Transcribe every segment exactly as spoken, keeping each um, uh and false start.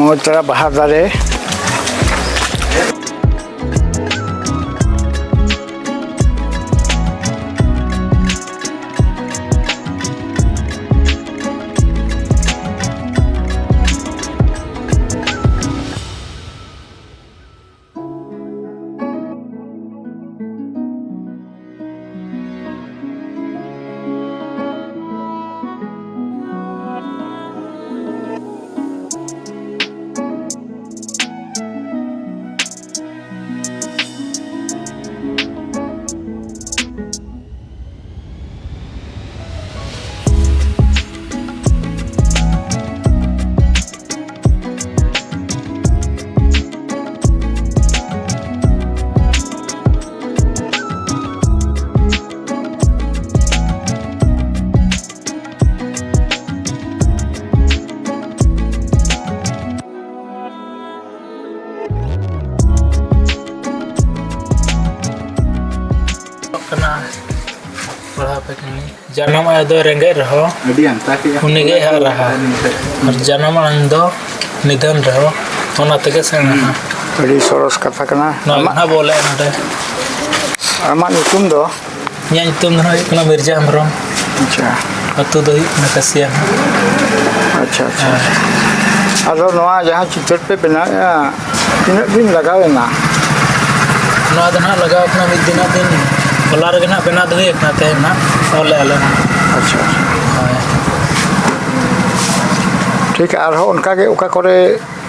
ᱢᱚᱡᱽ ᱪᱮᱦᱨᱟ ᱵᱟᱦᱟ ᱫᱟᱨᱮ᱾ ᱠᱟᱱᱟ᱾ ᱯᱟᱲᱦᱟᱣ ᱯᱮ ᱠᱟᱹᱱᱟᱹᱧ᱾ ᱡᱟᱱᱟᱢ ᱟᱭᱳ ᱫᱚ ᱨᱮᱸᱜᱮᱡ ᱨᱮᱦᱚᱸ, ᱟᱹᱰᱤ ᱟᱱᱛᱟ ᱠᱮᱜᱼᱟ᱾ ᱩᱱᱤ ᱜᱮᱭ ᱦᱟᱨᱟᱦᱟ᱾ ᱟᱨ ᱡᱟᱱᱟᱢ ᱟᱲᱟᱝ ᱫᱚ ᱱᱤᱫᱷᱟᱹᱱ ᱨᱮᱦᱚᱸ, ᱚᱱᱟ ᱛᱮᱜᱮ ᱥᱮᱬᱟᱦᱟ᱾ ᱟᱹᱰᱤ ᱥᱚᱨᱚᱥ ᱠᱟᱛᱷᱟ ᱠᱟᱱᱟ᱾ ᱱᱚᱣᱟ ᱜᱮ ᱟᱢᱟᱜ, ᱱᱟᱦᱟᱜ ᱵᱚᱞᱮ ᱱᱚᱰᱮ᱾ ᱟᱢᱟᱜ ᱧᱩᱛᱩᱢ ᱫᱚ? ᱤᱧᱟᱹᱜ ᱧᱩᱛᱩᱢ ᱫᱚ ᱱᱟᱦᱟᱜ ᱦᱩᱭᱩᱜ ᱠᱟᱱᱟ ᱢᱤᱨᱡᱟ ᱦᱮᱢᱵᱨᱚᱢ᱾ ᱟᱪᱪᱷᱟ᱾ ᱟᱹᱛᱩ ᱫᱚ ᱦᱩᱭᱩᱜ ᱠᱟᱱᱟ ᱠᱟᱹᱥᱤᱭᱟ ᱱᱟᱦᱟᱜ᱾ ᱟᱪᱪᱷᱟ, ᱟᱪᱪᱷᱟ, ᱦᱮᱸ᱾ ᱟᱪᱪᱷᱟ᱾ ᱟᱫᱚ ᱱᱚᱣᱟ ᱡᱟᱦᱟᱸ ᱪᱤᱛᱟᱹᱨ ᱯᱮ ᱵᱮᱱᱟᱣᱮᱫᱼᱟ, ᱛᱤᱱᱟᱹᱜ ᱫᱤᱱ ᱞᱟᱜᱟᱣ ᱮᱱᱟ? ᱱᱚᱣᱟ ᱫᱚ ᱱᱟᱦᱟᱜ ᱞᱟᱜᱟᱣ ᱠᱟᱱᱟ ᱢᱤᱫ ᱫᱤᱱᱟᱜ ᱫᱤᱱ, ᱦᱚᱞᱟ ᱨᱮᱜᱮ ᱱᱟᱦᱟᱜ ᱵᱮᱱᱟᱣ ᱫᱚ ᱦᱩᱭ ᱟᱠᱟᱱᱟ, ᱛᱮᱦᱮᱧ ᱱᱟᱦᱟᱜ ᱚᱞ ᱞᱮᱫᱼᱟ ᱞᱮ ᱱᱟᱦᱟᱜ᱾ ᱟᱪᱪᱷᱟ, ᱟᱪᱪᱷᱟ᱾ ᱦᱳᱭ᱾ ᱴᱷᱤᱠ, ᱟᱨᱦᱚᱸ ᱚᱱᱠᱟ ᱜᱮ ᱚᱠᱟ ᱠᱚᱨᱮ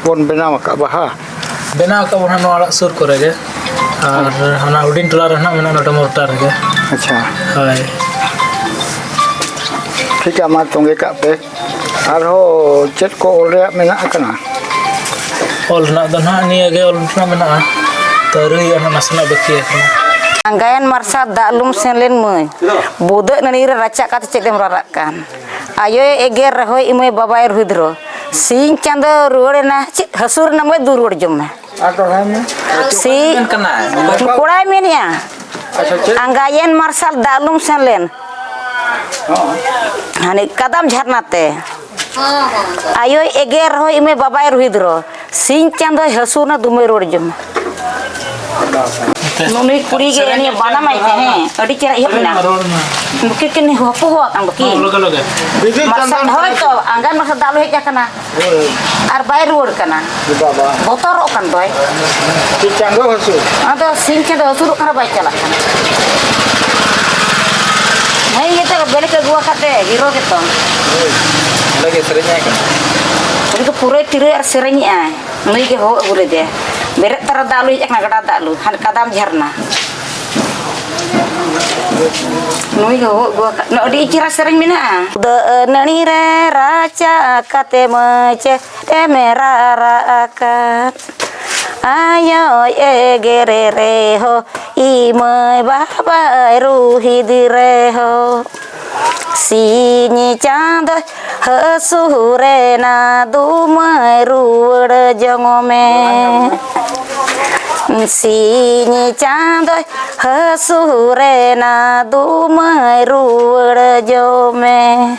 ᱵᱚᱱ ᱵᱮᱱᱟᱣ ᱟᱠᱟᱫ ᱵᱟᱦᱟ? ᱵᱮᱱᱟᱣ ᱟᱠᱟᱫ ᱵᱚᱱ ᱱᱚᱣᱟ ᱚᱲᱟᱜ ᱥᱩᱨ ᱠᱚᱨᱮ ᱜᱮ, ᱟᱨ ᱦᱟᱱᱟ ᱦᱩᱰᱤᱧ ᱴᱚᱞᱟ ᱨᱮ ᱱᱟᱦᱟᱜ ᱢᱮᱱᱟᱜᱼᱟ, ᱱᱚᱰᱮ ᱢᱚᱨᱴᱟᱨ ᱨᱮᱜᱮ᱾ ᱟᱪᱪᱷᱟ᱾ ᱦᱳᱭ᱾ ᱴᱷᱤᱠ ᱜᱮᱭᱟ, ᱢᱟ ᱛᱚᱸᱜᱮ ᱠᱟᱜ ᱯᱮ᱾ ᱟᱨᱦᱚᱸ ᱪᱮᱫ ᱠᱚ ᱚᱞ ᱨᱮᱭᱟᱜ ᱢᱮᱱᱟᱜ ᱟᱠᱟᱱᱟ? ᱚᱞ ᱨᱮᱱᱟᱜ ᱫᱚ ᱱᱟᱦᱟᱜ ᱱᱤᱭᱟᱹ ᱜᱮ ᱚᱞ ᱨᱮᱱᱟᱜ ᱢᱮᱱᱟᱜᱼᱟ, ᱛᱚ ᱟᱹᱣᱨᱤ ᱦᱩᱭᱩᱜᱼᱟ, ᱱᱟᱥᱮᱱᱟᱜ ᱵᱟᱹᱠᱤ ᱟᱠᱟᱱᱟ᱾ ᱟᱸᱜᱟᱭᱮᱱ ᱢᱟᱨᱥᱟᱞ ᱫᱟᱜ ᱞᱩᱢ ᱥᱮᱱ ᱞᱮᱱ ᱢᱟᱹᱭ, ᱵᱩᱫᱟᱹᱜ ᱱᱟᱹᱲᱤ ᱨᱮ ᱨᱟᱪᱟ ᱠᱟᱛᱮ ᱪᱮᱫ ᱮᱢ ᱨᱟᱨᱟᱜ ᱠᱟᱱ? ᱟᱭᱳᱭ ᱮᱜᱮᱨ ᱨᱮᱦᱚᱸᱭ ᱤᱢᱟᱹᱭ ᱵᱟᱵᱟᱭ ᱨᱩᱫᱽᱨᱚ᱾ ᱥᱤᱧ ᱪᱟᱸᱫᱚ ᱨᱩᱣᱟᱹᱲ ᱮᱱᱟ, ᱪᱮᱫ ᱦᱟᱹᱥᱩᱨ ᱮᱱᱟ ᱢᱟᱹᱭ, ᱫᱩ ᱨᱩᱣᱟᱹᱲ ᱡᱚᱝ ᱢᱮ᱾ ᱟᱨ ᱫᱚᱦᱲᱟᱭ ᱢᱮ᱾ ᱥᱤ-, ᱢᱮᱱ ᱠᱟᱱᱟ᱾ ᱠᱚᱲᱟᱭ ᱢᱮᱱᱮᱜᱼᱟ, ᱟᱪᱪᱷᱟ, ᱪᱮᱫ? ᱟᱸᱜᱟᱭᱮᱱ ᱢᱟᱨᱥᱟᱞ ᱫᱟᱜ ᱞᱩᱢ ᱥᱮᱱ ᱞᱮᱱ᱾ ᱦᱚᱸ᱾ ᱦᱟᱱᱮ ᱠᱟᱫᱟᱢ ᱡᱷᱟᱨᱱᱟ ᱛᱮ᱾ ᱟᱭᱳᱭ ᱮᱜᱮᱨ ᱨᱮᱦᱚᱸ ᱤᱧ ᱵᱟᱵᱟᱭ ᱨᱩᱦᱤᱫ ᱨᱮᱦᱚᱸ, ᱥᱤᱧ ᱪᱟᱸᱫᱚᱭ ᱦᱟᱹᱥᱩᱨ ᱱᱟ ᱫᱩᱢᱟᱹᱭ ᱨᱩᱣᱟᱹᱲ ᱡᱚᱝ ᱢᱮ᱾ ᱱᱩᱭ ᱠᱩᱲᱤ ᱜᱮ ᱱᱤᱭᱟᱹ ᱵᱟᱱᱟᱢ ᱟᱭ ᱛᱮ, ᱦᱮᱸ, ᱟᱹᱰᱤ ᱪᱮᱦᱨᱟ ᱮᱦᱚᱵ ᱮᱱᱟ᱾ ᱨᱚᱲ ᱢᱮ᱾ ᱱᱩᱠᱤᱱ ᱠᱤᱱ ᱦᱚᱯᱚ ᱦᱚ ᱟᱠᱟᱱ ᱫᱚᱠᱤᱱ᱾ ᱞᱚᱜᱮ, ᱞᱚᱜᱮ᱾ ᱫᱤᱫᱤ ᱢᱟᱨᱥᱟᱞ ᱪᱟᱸᱫᱟᱱ ᱦᱳᱭ ᱛᱚ, ᱟᱸᱜᱟᱱ ᱢᱟᱨᱥᱟᱞ ᱫᱟᱜ ᱞᱩ ᱦᱮᱡ ᱟᱠᱟᱱᱟ᱾ ᱦᱳᱭ᱾ ᱟᱨ ᱵᱟᱭ ᱨᱩᱣᱟᱹᱲ ᱠᱟᱱᱟ᱾ ᱵᱟᱵᱟ᱾ ᱵᱚᱛᱚᱨᱚᱜ ᱠᱟᱱ ᱫᱚᱭ᱾ ᱪᱮᱫ ᱪᱟᱸᱫᱚ ᱦᱟᱹᱥᱩᱨ? ᱟᱫᱚ ᱥᱤᱧ ᱪᱟᱸᱫᱚ ᱦᱟᱹᱥᱩᱨᱚᱜ ᱠᱟᱱᱟ, ᱵᱟᱭ ᱪᱟᱞᱟᱜ ᱠᱟᱱᱟ᱾ ᱦᱮᱸ, ᱤᱭᱟᱹ ᱛᱮ ᱵᱮᱞᱮ ᱠᱚ ᱟᱹᱜᱩ ᱟᱠᱟᱫ ᱛᱮ, ᱦᱤᱨᱳ ᱜᱮᱛᱚ᱾ ᱦᱳᱭ᱾ ᱚᱸᱰᱮ ᱜᱮ ᱥᱮᱨᱮᱧ ᱟᱭ ᱠᱟᱱᱟ᱾ ᱩᱱᱤ ᱫᱚ ᱯᱩᱨᱟᱹᱭ ᱛᱤᱨᱟᱹᱭ ᱟᱨ ᱥᱮᱨᱮᱧᱮᱜᱼᱟᱭ᱾ ᱱᱩᱭ ᱜᱮ ᱦᱚᱦᱚ ᱟᱹᱜᱩ ᱞᱮᱫᱮᱭᱟ᱾ ᱵᱮᱨᱮᱫ ᱛᱚᱨᱟ ᱫᱟᱜ ᱞᱩ ᱦᱮᱡ ᱟᱠᱟᱱᱟ, ᱜᱟᱰᱟ ᱫᱟᱜ ᱞᱩ, ᱦᱟᱱᱮ ᱠᱟᱫᱟᱢ ᱡᱷᱟᱨᱱᱟ᱾ ᱱᱩᱭ ᱜᱮ ᱦᱚᱦᱚ ᱟᱹᱜᱩ ᱟᱠᱟᱫ, ᱱᱚᱰᱮ ᱟᱹᱰᱤ ᱪᱮᱦᱨᱟ ᱥᱮᱨᱮᱧ ᱢᱮᱱᱟᱜᱼᱟ᱾ ᱫᱟᱹ ᱱᱟᱹᱲᱤ ᱨᱮ ᱨᱟᱪᱟ ᱠᱟᱛᱮ ᱢᱟᱹᱭ ᱪᱮ ᱮᱢ ᱨᱟᱨᱟ ᱟᱠᱟᱫ᱾ ᱟᱭᱳᱭ ᱮᱜᱮᱨᱮ ᱨᱮᱦᱚᱸ, ᱤ ᱢᱟᱹᱭ ᱵᱟᱵᱟᱭ ᱨᱩᱦᱤᱫ ᱨᱮᱦᱚᱸ᱾ ᱥᱤᱧ ᱪᱟᱸᱫᱚᱭ ᱦᱟᱹᱥᱩᱨᱮᱱᱟ, ᱫᱩᱢᱟᱹᱭ ᱨᱩᱣᱟᱹᱲ ᱡᱚᱝ ᱢᱮ᱾ ᱥᱤᱧ ᱪᱟᱸᱫᱚᱭ ᱦᱟᱹᱥᱩᱨᱮᱱᱟ, ᱫᱩᱢᱟᱹᱭ ᱨᱩᱣᱟᱹᱲ ᱡᱚᱝ ᱢᱮ᱾